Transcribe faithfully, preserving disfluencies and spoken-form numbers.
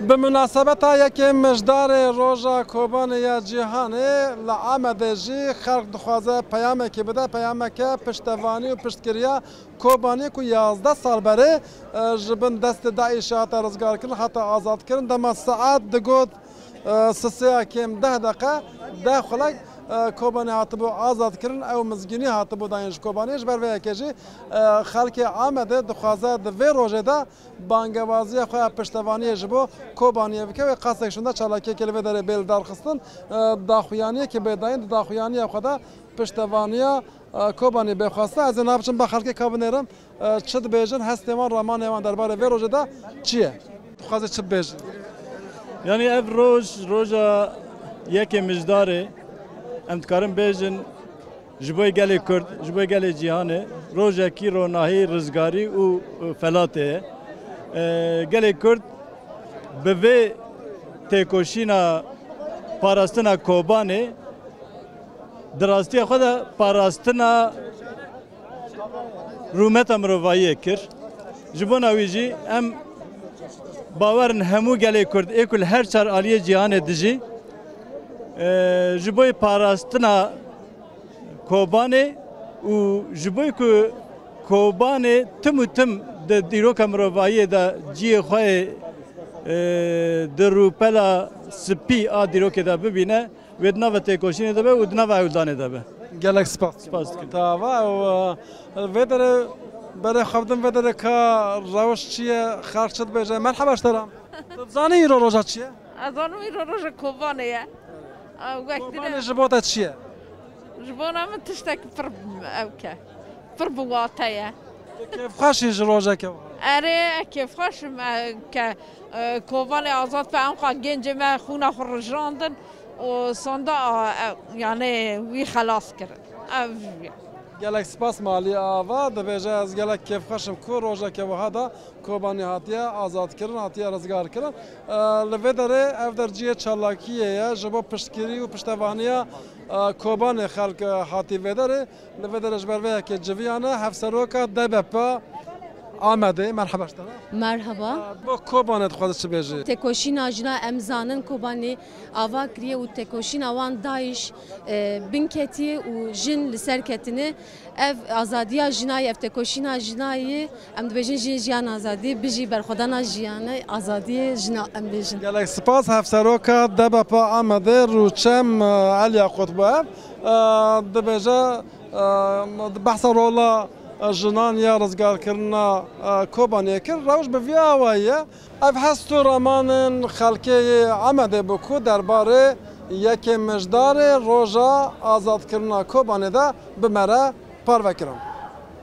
Bi munasebeta yekê Mijdarê Roja Kobanê ya Cîhanê li Amedê jî xelk dixwaze peyamekê bide, peyameke piştevanî û piştgiriya Kobanê ku yazdeh sal berê, e, ji bin destê DAIŞê hate rizgarkirin, hate azadkirin. Dema saet digot, e, sisê ya kêm deh deqe, deh xulek, e, Kobanê hatibû azadkirin, ew mizgînî hatibû dayîn ji Kobanê. Ji ber vê yekê jî, e, xelkê Amedê dixwaze di vê rojê de bangewaziya xwe ya piştevaniyê ji bo Kobaniyê bike. Wê qasek şûnde çalakiyekê li vê derê bê lidarxistin, e, daxuyaniyekê bê dayîn, di daxuyaniya xwe de piştevaniya, e, Kobaniyê bê xwestin. Ez ê niha biçim ba xelkê ka binêrim, e, çi dibêjin, hestê wan, ramanê wan derbarê vê rojê de çi ye? Dixwaze çi bibêjin? Yanî ev roj, roja yekê Mijdarê, em dikarin bêjin, ji bo gelê Kurd, ji bo gelê cîhanê rojekî ronahî, rizgarî û, û felatê ye. E, gelê Kurd bi vê têkoşîna parastina Kobanê di rastiya xwe de parastina rûmeta mirovayiyê kir. Ji bona wî jî em bawer in hemû gelê Kurd ê ku li her çar aliyê cîhanê dijî, e, ji bo parastina Kobanê û ji bo ku Kobanê tim û tim di dîroka mirovayiyê de cihê xwe yê, e, di rûpela spî a dîrokê de bibîne, wê di nava têkoşînê de be û di nava ewildanê de be. Gelek spas. Spas dikim. Tava ew, e, vê derê berê xwe bidim, vê derê ka rewş çi ye, xelk çi dibêje? Merheba ji te re. Tu dizanî îro roja çi ye? Ez zanim îro roja Kobanê ye. Ew wek Kobanê dire. Ji bo te çi ye? Ji bona min tiştek pir ewk e. Pir bi wate ye. Tu kêfxweş î ji rojeke wiha? Erê, kêfxweş im, e, ke, e, Kobanê azad be, enqa gencê me xûna xwe rijandin û sonda, a, e, yani wî xelas kirin. Ev jî. Gelek spas malî ava. Dibêje, ez gelek kêfxweş im ku rojeke wiha de Kobanî hatiye azadkirin, hatiye rizgarkirin. E, li vê derê ev der cihê çalakiyê ye, ji bo piştgirî û piştevaniya, e, Kobanê xelk, e, hatî vê derê. Li vê derê ji ber vê yekê civiyane, hevseroka D B P Amedê, merheba ji te re. Merhaba. E, bo Kobanê dixwaze çi bêjî? Têkoşîna jina em zanin Kobanê ava kiriye û têkoşîna wan DAIŞ, e, bin ketiye û jin li ser ketine. Ev azadiya jina ye, ev têkoşîna jina ye. Em dibêjin jin jiyan azadî, bijî berxwedana jiyane azadiyê jina em bêjin. Gelek spas. Hevseroka D B P Amedê Rûçem, e, Eliya Qutb e, e, dibêje, e, di behsa rola, e, jinan ya rizgarkirina, e, Kobaniyê kir. Rewş bi vî awayî ye. Ev hest û ramanên xelkê yê Amedê bû ku derbarê yekê Mijdarê roja azadkirina Kobanê de bi me re parve kirin.